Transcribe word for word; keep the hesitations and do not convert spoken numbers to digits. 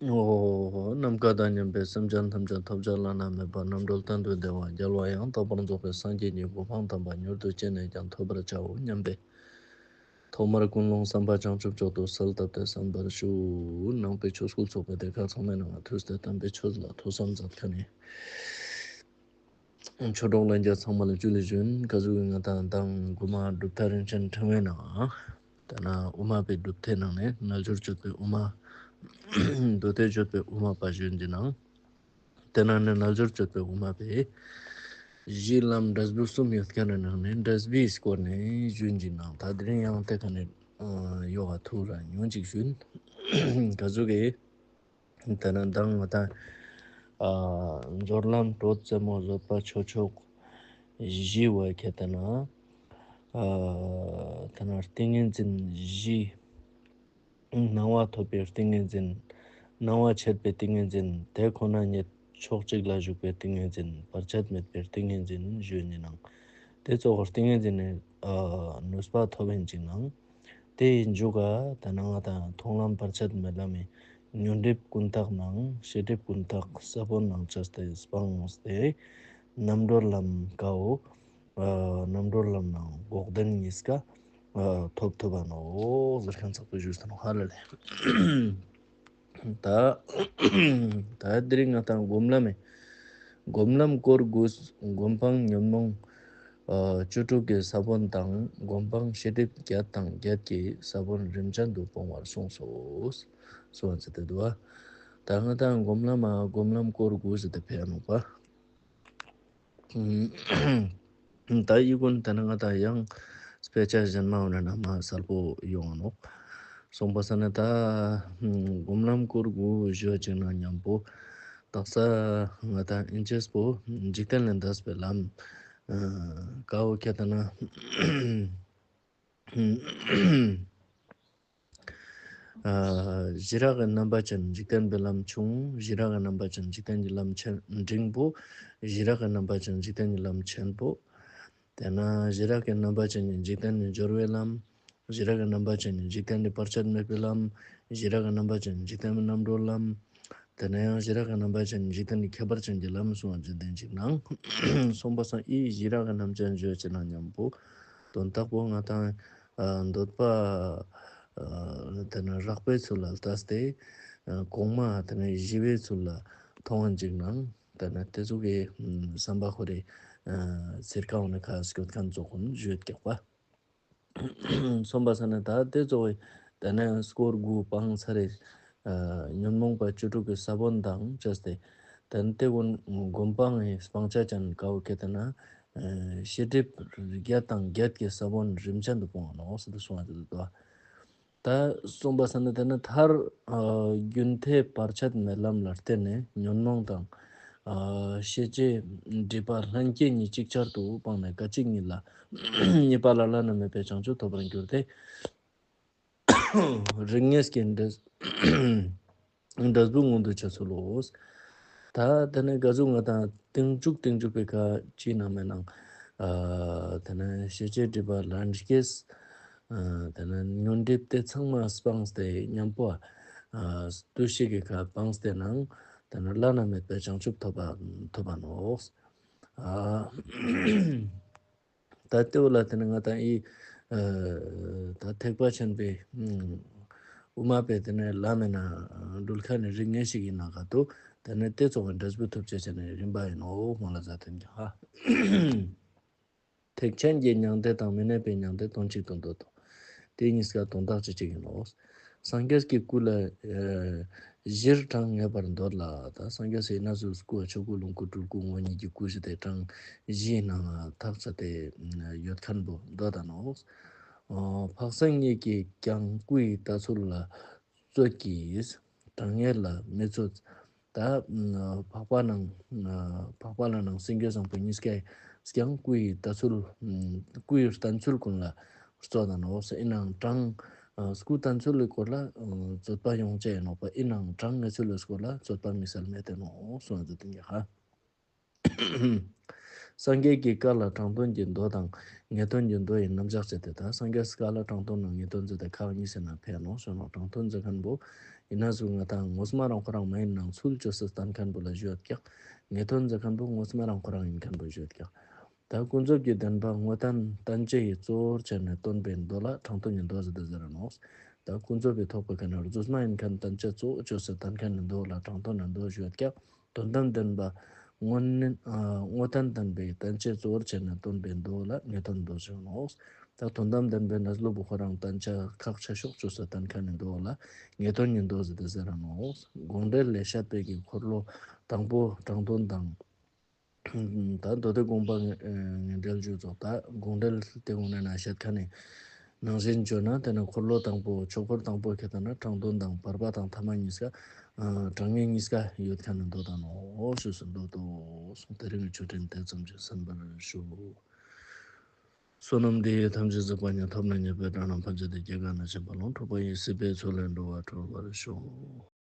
ཨོ། ནམ་མཁའ་དང་མཉམ་པའི་སེམས་ཅན་ཐམས་ཅད་ཐོབ་བྱ་བླ་ན་མེད་པ་རྣམ་གྲོལ་གཏན་དུ་བདེ་བ་རྒྱལ་བ་ཡང་དག་པར་རྫོགས་པའི་སངས་རྒྱས་ཀྱི་གོ་འཕང་དམ་པ་མྱུར་དུ་ཅི་ནས་ཀྱང་ཐོབ་པར་བྱའོ་སྙམ་པའི་ཐོག་མར་ཀུན་སློང་བསམ་པ་བྱང་ཆུབ་མཆོག་ཏུ་གསལ་བཏབ་སྟེ་གསན་པར་ཞུ། ནང་པའི་ཆོས་སྐུལ་ཚོགས་པའི་སྡེ་ཁག་ཚང་མའི་ནང་ང་ཐུགས་སྟེ་དམ་པའི་ཆོས་ལ་ཐོས་བསམ་མཛད་མཁན་ནི། ཆོས་གྲོགས་ལྷན་རྒྱས་ཚང་མ་ལ་ཇུ་ལེ་ཞུན། ག་ཟུག་གི་ང་དང་དང་དགུ་མ་གྲུབ་མཐའ་རིན་ཆེན་ཕྲེང་བའི་ནང་། ད་ན་དབུ་མ་པའི་གྲུབ་མཐའི་ནང་ནས་རྣལ་འབྱོར་སྤྱོད་པའི་དབུ་མ། མདོ་སྡེ་སྤྱོད་པའི་དབུ་མ་པ་ཞུན་གྱི་ནང་། དེ་ནང་ནས་རྣལ་འབྱོར་སྤྱོད་པའི་དབུ་མ་པའི་གཞི་ལམ་འབྲས་བུ་གསུམ་ཡོད་མཁན་ནི་ནང་ནས་འབྲས་བུའི་སྐོར་ནས་ཞུན་གྱི་ནང་། ད་དེ་རིང་ཡང་དེ་ག་ནས་ཡོ་ག་ཐུགས་ར་ཉུང་ཅིག་ཞུན། ག་ཟུག་གི་ད་ནི་མདང་ང་དང་ཨ་སྦྱོར་ལམ་དྲོད་རྩེ་མོ་བཟོད་པ་ཆོས་མཆོག་བཞི་བ་ཁྱེད་ད་ན་ཨ་ད་ན་ཏིང་ངེ་འཛིན་བཞི། སྣང་བ་ཐོབ་པའི་ཏིང་ངེ་འཛིན། སྣང་བ་མཆེད་པའི་ཏིང་ངེ་འཛིན། དེ་ཁོ་ན་ཉིད་ཕྱོགས་གཅིག་ལ་བཞུགས་པའི་ཏིང་ངེ་འཛིན། བར་ཆད་མེད་པའི་ཏིང་ངེ་འཛིན་ཞུ་ནི་ནང་། དེ་གཙོ་བོར་ཏིང་ངེ་འཛིན་ནི་ཨ་ནུས་པ་ཐོབ་ཡིན་ཅིག་ནང་། དེ་ཡི་མཇུག་ག་ད་ནང་ང་དང་མཐོང་ལམ་བར་ཆད་མེད་ལམ་མི་ཉོན་སྒྲིབ་ཀུན་བཏགས་ནང་ཤེས་སྒྲིབ་ཀུན་བཏགས་ས་བོན་ནང་བཅས་ཏེ་སྤངས་ཏེ་རྣམ་གྲོལ་ལམ་ཀའོ། ཨ་རྣམ་གྲོལ་ལམ་ནང་འགོག་བདེན་གཉིས་ཀ་ཨ་ཐོབ་ཐུབ་པ་ནོ་ཟེར་མཁན་ཚགས་པོ་ཞུས་ཏེ་ནོ་ཧ་ལ་ལས། ད་ད་དེ་རིང་ང་དང་སྒོམ་ལམ་མི་སྒོམ་ལམ་སྐོར་དགུ། སྒོམ་སྤང་ཉོན་མོངས་ཨ་བཅུ་དྲུག་གི་ས་བོན་དང་སྒོམ་སྤང་ཤེས་སྒྲིབ་བརྒྱད་དང་བརྒྱད་ཀྱི་ས་བོན་རིམ་ཅན་དུ་སྤོང་བར་གསུངས་སོ། གསུངས་ཟེར་ཏེ་འདུག་བ། ད་ང་དང་སྒོམ་ལམ་མ་སྒོམ་ལམ་སྐོར་དགུ་ཟེར་ཏེ་ཕེ་ནོག་པ། ད་ཡི་ཀུན་ད་ནི་ང་དང་ཡང་དཔེ་ཆ་གཞན་མ་འོ་ན་ན་མ་གསལ་པོ་ཡོང་ནོག། སོང་པ་ས་ནི་ད་སྒོམ་ལམ་སྐོར་དགུ་ཞུ་བ་ཅིག་ན་མཉམ་པོ་དག་ས་ང་དང་ཨིན་ཅེས་པོ་འཇིག་རྟེན་ལས་འདས་པའི་ལམ་ཀའོ་ཁྱེད་ད་ན། ཨ་ཞི་རགས་ཀྱི་རྣམ་པ་ཅན་འཇིག་རྟེན་པའི་ལམ་ཆུང་། ཞི་རགས་ཀྱི་རྣམ་པ་ཅན་འཇིག་རྟེན་གྱི་ལམ་ཆེན་འབྲིང་པོ། ཞི་རགས་ཀྱི་རྣམ་པ་ཅན་འཇིག་རྟེན་གྱི་ལམ་ཆེན་པོ། དེ་ན་ཞི་རགས་ཀྱི་རྣམ་པ་ཅན་གྱི་འཇིག་རྟེན་ནས་སྦྱོར་བའི་ལམ། ཞི་རགས་ཀྱི་རྣམ་པ་ཅན་གྱི་འཇིག་རྟེན་ནས་བར་ཆད་མེད་པའི་ལམ། ཞི་རགས་ཀྱི་རྣམ་པ་ཅན་གྱི་འཇིག་རྟེན་ནས་རྣམ་གྲོལ་ལམ། དེ་ན་ཡང་ཞི་རགས་ཀྱི་རྣམ་པ་ཅན་གྱི་འཇིག་རྟེན་ནས་ཁྱད་པར་ཅན་གྱི་ལམ་གསུངས་པ་འཇིག་རྟེན་གཅིག་ནང་། གསུངས་པ་སང་ཨི་ཞི་རགས་ཀྱི་རྣམ་ཅན་བརྗོད་ཅེ་ན་མཉམ་པོ། དོན་དག་པོ་ང་དང་ཨ་འདོད་པ་ཨ་དེ་ནི་རགས་པའི་ཚུལ་ལ་ལྟ་སྟེ་ཨ་གོང་མ་དེ་ནི་ཞི་བའི་ཚུལ་ལ་མཐོང་བ་འཇིག་ནང་དེ་ནི་དེ་ཚོ་གི་བསམ་པ་ཁོ་རེ་ཨ་ཚེར་ཁ་འོང་ནས་ཁ་སྐྱོད་མཁན་ཚོ་ཁོ་ན་བརྗོད་ཀྱག་པ། གསུངས་པ་ས་ནི་ད་དེ་ཚོ་གི་དེ་ནི་སྐོར་དགུ་སྤང་ཚར་རེ་ཨ་ཉོན་མོངས་པ་བཅུ་དྲུག་གི་ས་བོན་དང་བཅས་ཏེ་དེ་ནི་དེ་ཀུན་སྒོམ་སྤང་ངི་སྤང་བྱ་ཅན་ཀའོ་ཁེ་དེ་ན། ཨ་ཤེས་སྒྲིབ་བརྒྱད་དང་བརྒྱད་ཀྱི་ས་བོན་རིམ་ཅན་དུ་སྤོང་བ་ནོ་ཟེར་ཏེ་གསུངས་པ་དེ་ལྟ་བུ། ད་གསུངས་པ་ས་ནི་དེ་ནི་མཐར་ཨ་རྒྱུན་མཐའི་བར་ཆད་མེད་ལམ་ལ་བརྟེན་ནས་ཉོན་མོངས་དང་ཨ་ཤེས་བྱའི་སྒྲིབ་པ་ལྷན་སྐྱེས་གཉིས་ཅིག་ཅར་དུ་སྤངས་ནས་སྐད་ཅིག་ཉིད་ལ་གཉིས་པ་ལ་བླ་ན་མེད་པའི་བྱང་ཆུབ་ཐོབ་པར་འགྱུར་ཏེ། རིགས་ངེས་ཀྱི་འབྲས་འབྲས་བུ་མངོན་དུ་བྱ་ཚུལ་ལོ། ད་དེ་ནས་ག་ཟུག་ང་དང་སྟེང་འཇུག་སྟེང་འཇུག་པའི་ཁ་ཅིག་ནང་མེད་ནང་། ཨ་དེ་ནས་ཤེས་བྱའི་སྒྲིབ་པ་ལྷན་སྐྱེས། ཨ་དེ་ནས་ཉོན་སྒྲིབ་དེ་ཚང་མ་སྤངས་ཏེ་མཉམ་པོ་ཨ་འདུ་ཤེས་ཀྱི་ཁ་སྤངས་ཏེ་ནང་དེ་ནས་བླ་ན་མེད་པའི་བྱང་ཆུབ་ཐོབ་པ་ཐོབ་པ་ནོ། ཨ། ད་ལྟེ་བ་ལ་དེ་ནི་ང་དང་ཨི་ཨ་ད་ཐེག་པ་ཆེན་པོའི་ཨུམ་དབུ་མ་པའི་དེ་ནི་ལམ་མེ་ན་འགྲུལ་ཁ་ནི་རིགས་ངེས་ཤིག་ཡིན་ན་ག་དུ་དེ་ནི་དེ་ཚོ་གི་འབྲས་བུ་ཐོབ་བྱེད་ཆེ་ནི་རིམ་པ་ཡིན་ནོ་མ་ལ་ཟ་དོན་གྱི་ཧ། ཐེག་ཆེན་གྱི་མྱང་འདས་དང་མི་གནས་པའི་མྱང་འདས་དོན་གཅིག་ཏུ་འདོད་དོ། དེ་གཉིས་ཀ་དོན་དག་ཅིག་ཅིག་ཡིན་ནོ། སངས་རྒྱས་ཀྱི་སྐུ་ལ་ཨེ་གཞིར་གྲངས་ངེས་པར་འདོད་ལ། ད་སངས་རྒྱས་སི་ན་ཟུག་སྐུ་ཆོས་སྐུ་ལོངས་སྐུ་སྤྲུལ་སྐུ་ངོ་གཉིས་ཀྱི་སྐུ་ཞིག་དེ་གྲངས་བཞིའི་ནང་ཐག་ཆོད་དེ་ཡོད་མཁན་པོ་འདོད་ད་ནོ། འཕགས་སེང་གཉིས་ཀྱིས་ཀྱང་སྐུ་ཡི་ལྟ་ཚུལ་ལ་རྩོད་ཀྱིས། གྲངས་ངེས་ལ་མི་རྩོད། ད་འཕགས་པ་ནང་འཕགས་པ་ལ་ནང་སེང་གེ་བཟང་པོ་གཉིས་ཀས་ཀྱང་སྐུ་ཡི་ལྟ་ཚུལ་སྐུ་ཡི་བསྟན་ཚུལ་ཀུན་ལ་རྩོད་ད་ནོ། ཨིན་ནའང་གྲངས་སྐུ་བསྟན་ཚུལ་གྱི་སྐོར་ལ་རྩོད་པ་ཡོང་ཅེས་ཡིན་ནོ་པ། ཨིན་ནའང་གྲངས་ངེས་ཚུལ་གྱི་སྐོར་ལ་རྩོད་པ་དམིགས་བསལ་མེད་དེ་ནོ་གསུངས་ཏེ་དེ་ཡ་ཧ། སངས་རྒྱས་ཀྱི་བཀའ་ལ་དྲང་དོན་གྱི་མདོ་དང་ངེས་དོན་གྱི་མདོ་ཡི་རྣམ་གཞག་བྱས་ཏེ། ད་སངས་རྒྱས་བཀའ་ལ་དྲང་དོན་དང་ངེས་དོན་ཟེར་ཏེ་ཁག་གཉིས་ཟེར་ན་ཕན་ནོ་ཞུ་ནོ། དྲང་དོན་ཟེར་མཁན་པོ་ཡིན་ན་ཟུག་ང་ད་ངོ་མ་རང་ཁོ་རང་མ་ཡིན་ནའང་ཚུལ་བཅོས་སུ་བསྟན་མཁན་པོ་ལ་ཞུ་ཡོད་ཀྱག། ངེས་དོན་ཟེར་མཁན་པོ་ངོ་མ་རང་ཁོ་རང་ཡིན་མཁན་པོ་ཞུ་ཡོད་ཀྱག། ད་ཀུན་རྫོབ་ཀྱི་བདེན་པ་དངོས་བསྟན་བསྟན་བཅོས་ཀྱི་གཙོ་བོར་བྱས་ནས་སྟོན་པའི་མདོ་ལ་དྲང་དོན་གྱི་མདོ་ཟེར་ཏེ་ཟེར་ར་ནོ། ད་ཀུན་རྫོབ་པའི་ཐོག་པའི་ཁ་ནས་རྫུས་མ་ཡིན་མཁན་བསྟན་བཅོས་གཙོ་བོ་བཅོས་སུ་བསྟན་མཁན་ནི་མདོ་ལ་དྲང་དོན་ནི་མདོ་ཞུ་ཡོད་ཀྱག། དོན་དམ་བདེན་པ་དངོས་ནི་ཨ་དངོས་བསྟན་བསྟན་པའི་བསྟན་བཅོས་གཙོ་བོར་བྱས་ནས་སྟོན་པའི་མདོ་ལ་ངེས་དོན་མདོ་ཞུ་ནོ། ད་དོན་དམ་བདེན་པའི་གནས་ལུགས་པོ་ཁོ་རང་བསྟན་བྱ་ཁག་ཆེ་ཤོས་བཅོས་སུ་བསྟན་མཁན་ནི་མདོ་ལ་ངེས་དོན་གྱི་མདོ་ཟེར་ཏེ་ཟེར་ར་ནོ། དགོངས་འགྲེལ་ལས་བཤད་པའི་གི་འཁོར་ལོ་དང་པོ་དྲང་དོན་དང་། ད་མདོ་སྡེ་དགོངས་པ་ངེས་ངེས་འགྲེལ་རྒྱུ་ཚོགས་ད་དགོངས་འགྲེལ་དེ་དགོངས་ནས་ན་བཤད་མཁན་ནི་ནང་བཞིན་བརྗོད་ན། དེ་ནི་འཁོར་ལོ་དང་པོ་ཆོས་འཁོར་དང་པོ་ཁེ་ད་ན་དྲང་དོན་དང་བར་པ་དང་ཐ་མ་གཉིས་ཀ་ཨ་དྲང་ངེས་གཉིས་ཀ་ཡོད་མཁན་ནི་མདོ་དང་ནོ་ཞུས་སུ་མདོ་དོ་གསུངས། དེ་རིང་གི་ཆོས་འབྲེལ་དེ་ཙམ་གྱིས་གསན་པར་ཞུ། བསོད་ནམས་འདི་ཡིས་ཐམས་ཅད་གཟིགས་པ་ཉིད། ཐོབ་ནས་ཉེས་པའི་དགྲ་རྣམས་ཕམ་བྱས་ཏེ། སྐྱེ་རྒ་ན་འཆིའི་རྦ་ཀློང་འཁྲུགས་པ་ཡི། སྲིད་པའི་མཚོ་ལས་འགྲོ་བ་སྒྲོལ་བར་ཤོག།